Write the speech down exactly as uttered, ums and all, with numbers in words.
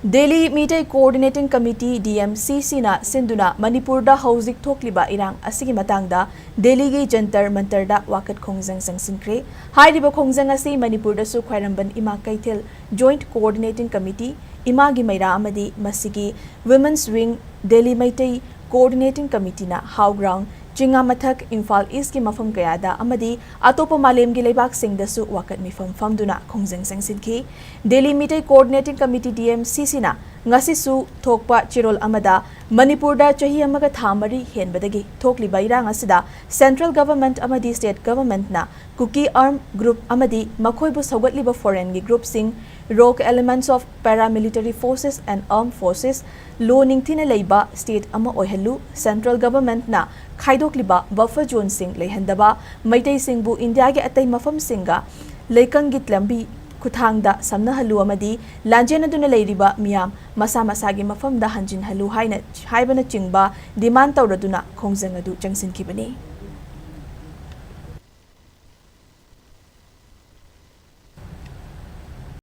Delhi Meitei coordinating committee, D M C ꯁꯤꯅ ꯁꯤꯟꯗꯨꯅ ꯃꯅꯤꯄꯨꯔꯗ ꯍꯧꯖꯤꯛ ꯊꯣꯛꯂꯤꯕ ꯏꯔꯥꯡ ꯑꯁꯤꯒꯤ ꯃꯇꯥꯡꯗ ꯗꯦꯜꯂꯤꯒꯤ ꯖꯟꯇꯔ ꯃꯟꯇꯔꯗ ꯋꯥꯀꯠ ꯈꯣꯡꯖꯪ ꯆꯪꯁꯤꯟꯈ꯭ꯔꯦ꯫ ꯍꯥꯏꯔꯤꯕ ꯈꯣꯡꯖꯪ ꯑꯁꯤ ꯃꯅꯤꯄꯨꯔꯗꯁꯨ ꯈ꯭ꯋꯥꯏꯔꯝꯕꯟ ꯏꯃꯥ ꯀꯩꯊꯦꯜ ꯖꯣꯏꯟꯠ ꯀꯣꯑꯣꯔꯗꯤꯅꯦꯇꯤꯡ ꯀꯃꯤꯇꯤ, ꯏꯃꯥꯒꯤ ꯃꯩꯔꯥ ꯑꯃꯗꯤ ꯃꯁꯤꯒꯤ women's wing Delhi Meitei coordinating ꯀꯃꯤꯇꯤꯅ ꯍꯥꯎ ꯒ꯭ꯔꯥꯎꯟ, ꯆꯤꯡꯉꯥ ꯃꯊꯛ, ꯏꯝꯐꯥꯜ ꯏꯁꯀꯤ ꯃꯐꯝ ꯀꯌꯥꯗ ꯑꯃꯗꯤ ꯑꯇꯣꯞꯄ ꯃꯥꯂꯦꯝꯒꯤ ꯂꯩꯕꯥꯛꯁꯤꯡꯗꯁꯨ ꯋꯥꯀꯠ ꯃꯤꯐꯝ ꯐꯝꯗꯨꯅ ꯈꯣꯡꯖꯪ ꯆꯪꯁꯤꯟꯈꯤ꯫ Delhi Meitei coordinating committee, D M C ꯁꯤꯅ ꯉꯁꯤꯁꯨ ꯊꯣꯛꯄ ꯆꯦꯔꯣꯜ ꯑꯃꯗ ꯃꯅꯤꯄꯨꯔꯗ ꯆꯍꯤ ꯑꯃꯒ ꯊꯥ ꯃꯔꯤ ꯍꯦꯟꯕꯗꯒꯤ ꯊꯣꯛꯂꯤꯕ ꯏꯔꯥꯡ ꯑꯁꯤꯗ ꯁꯦꯟꯇ꯭ꯔꯦꯜ ꯒꯚꯔꯟꯃꯦꯟꯠ ꯑꯃꯗꯤ ꯁ꯭ꯇꯦꯠ ꯒꯚꯔꯟꯃꯦꯟꯠꯅ ꯀꯨꯀꯤ ꯑꯥꯔꯝ ꯒ꯭ꯔꯨꯞ ꯑꯃꯗꯤ ꯃꯈꯣꯏꯕꯨ ꯁꯧꯒꯠꯂꯤꯕ ꯐꯣꯔꯦꯟꯒꯤ ꯒ꯭ꯔꯨꯞꯁꯤꯡ, Rogue Elements of Paramilitary Forces and Armed Forces, ꯂꯣ ꯅꯤꯡꯊꯤꯅ ꯂꯩꯕ ꯁ꯭ꯇꯦꯠ ꯑꯃ ꯑꯣꯏꯍꯜꯂꯨ, ꯁꯦꯟꯇ꯭ꯔꯦꯜ ꯒꯚꯔꯟꯃꯦꯟꯠꯅ ꯈꯥꯏꯗꯣꯛꯂꯤꯕ ꯕꯐꯔ ꯖꯣꯟꯁꯤꯡ ꯂꯩꯍꯟꯗꯕ, ꯃꯩꯇꯩꯁꯤꯡꯕꯨ ꯏꯟꯗꯤꯌꯥꯒꯤ ꯑꯇꯩ ꯃꯐꯝꯁꯤꯡꯒ ꯂꯩꯀꯪꯒꯤ ꯂꯝꯕꯤ ꯈꯨꯊꯥꯡꯗ ꯁꯝꯅꯍꯜꯂꯨ ꯑꯃꯗꯤ ꯂꯥꯟꯖꯦꯟꯅꯗꯨꯅ ꯂꯩꯔꯤꯕ ꯃꯤꯌꯥꯝ ꯃꯁꯥ ꯃꯁꯥꯒꯤ ꯃꯐꯝꯗ ꯍꯟꯖꯤꯟꯍꯜꯂꯨ ꯍꯥꯏꯅ ꯍꯥꯏꯕꯅꯆꯤꯡꯕ ꯗꯤꯃꯥꯟ ꯇꯧꯔꯗꯨꯅ ꯈꯣꯡꯖꯪ ꯑꯗꯨ ꯆꯪꯁꯤꯟꯈꯤꯕꯅꯤ꯫